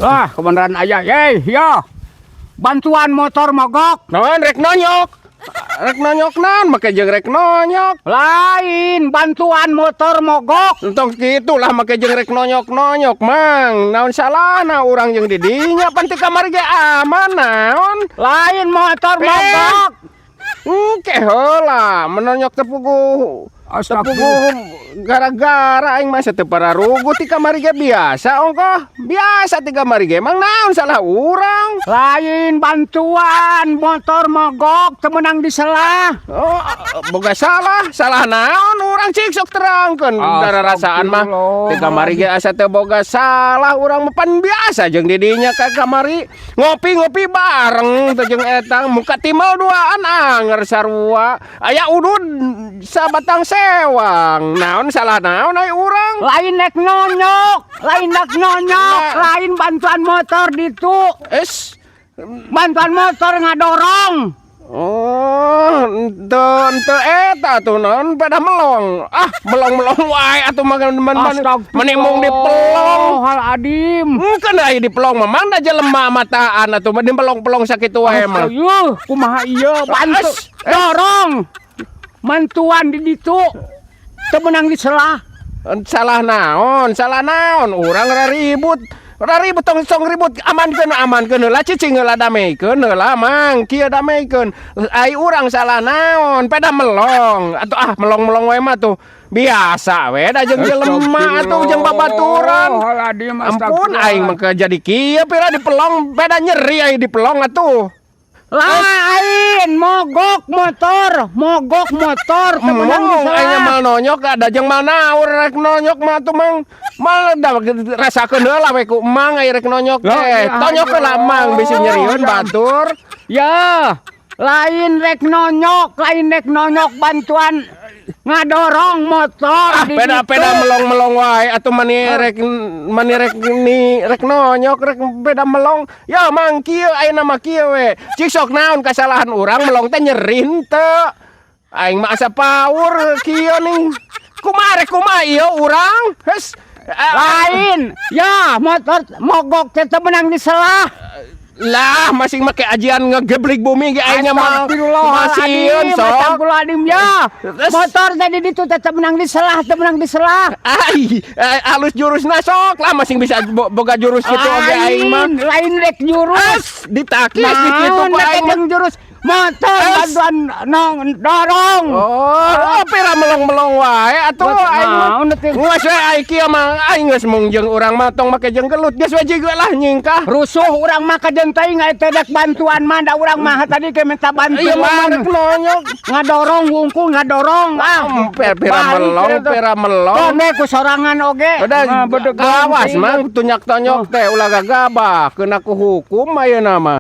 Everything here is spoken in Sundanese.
Ah, kebenaran aya. Ye, ya. Bantuan motor mogok. Naon rek nonyok? Rek nonyok naon make jeung rek nonyok? Lain bantuan motor mogok. Entong kitu lah make jeung rek nonyok-nonyok, Mang. Naon salahna urang jeung di dinya, pan ti kamari ge aman naon? Lain motor Eh. mogok. Engke heula, menonyok teu puguh. Teu puguh gara-gara aing mah teu pararuguh, ti kamari ge biasa ongkoh. Biasa ti kamari ge, mang naon salah urang? Lain bantuan motor mogok teu meunang diselah. Oh, boga salah, salah naon urang, cik sok terangkeun dararasaan mah. Ti kamari ge asa teu boga salah urang mah, pan biasa jeung di dinya ka kamari. Ngopi-ngopi bareng teh jeung eta muka timal duaan anger sarua. Aya udud sabatang sewang. Naon salah naon ai urang? Lain nek nonyok, lain nek nonyok, Nah. lain bantuan motor ditu. Es. Bantuan motor ngadorong. Oh, ente ente eta tuh naon pada melong. Ah, melong-melong wae atuh mah man menimung di pelong. Hal adim. Mungkin aya di pelong mah mana jelema mataan atuh mah di pelong-pelong sakitu wae mah. Yuh, kumaha ieu bantu Es, es. dorong. Bantuan di ditu. Teu meunang diselah. Salah naon? Salah naon? Urang ribut. Ribut tong tong ribut, amankeun amankeun heula, cicing heula, dameikeun heula, Mang. Kieu dameikeun. Ai urang salah naon? Peda melong. Atuh ah melong-melong wae mah tuh. Biasa we da jeung jelema atuh jeung babaturan. Hal adim. Ampun aing mah jadi kieu pira di pelong peda nyeri ai di pelong atuh. Lain mogok motor, mogok motor teu meunang Mong diselah. aing mal nonyok ada jeung mal naur rek nonyok mah tuh, Mang. Mal da rasakeun heula we ku Mang ai rek nonyok Lah, teh. ya, Tonyok heula, Mang, bisi nyerieun batur. Ya, lain rek nonyok, lain rek nonyok, bantuan ngadorong motor Ah, di peda-peda ditu. Melong-melong wae atuh mani rek ni rek nonyok rek peda melong. Ya Mang, kieu ayeuna mah kieu we. Cik sok naon kasalahan urang, melong teh nyeri henteu? Aing mah asa paur kieu nih. Kumaha rek kumaha ieu urang? Hes. Lain, ya motor mogok teh teu meunang diselah. Lah, masing make ajian ngegeblik bumi ge aing mah. Masieun Masieun sok. Astagfirullahaladzim ya. Terus? Motor tadi ditu teh teu meunang diselah, teu meunang diselah. Ai, halus jurusna sok lah, masing bisa boga jurus kitu oge aing mah. Lain, lain rek jurus. As, ditakis di kitu Naon ku rek aing mah. jeung jurus motor Es. bantuan nong dorong. Oh, pira melong-melong wae atuh Buat aing mah. naon atuh? Geus we ai kieu mah aing geus mung jeung urang mah tong make jeung gelut. Geus we jiga lah nyingkah. Rusuh urang mah kajeun teuing aya teh rek bantuan mah, da urang mah tadi ke minta Iya mah bantuan. Rek nonyok. Ngadorong wungkul ngadorong ah. Pira Balik melong, gitu. Pira melong. Tone ku sorangan oge. Udah Nah, bedeg awas teuing. Mang, tunyak tonyok teh ulah gagabah kena ku hukum ayeuna mah.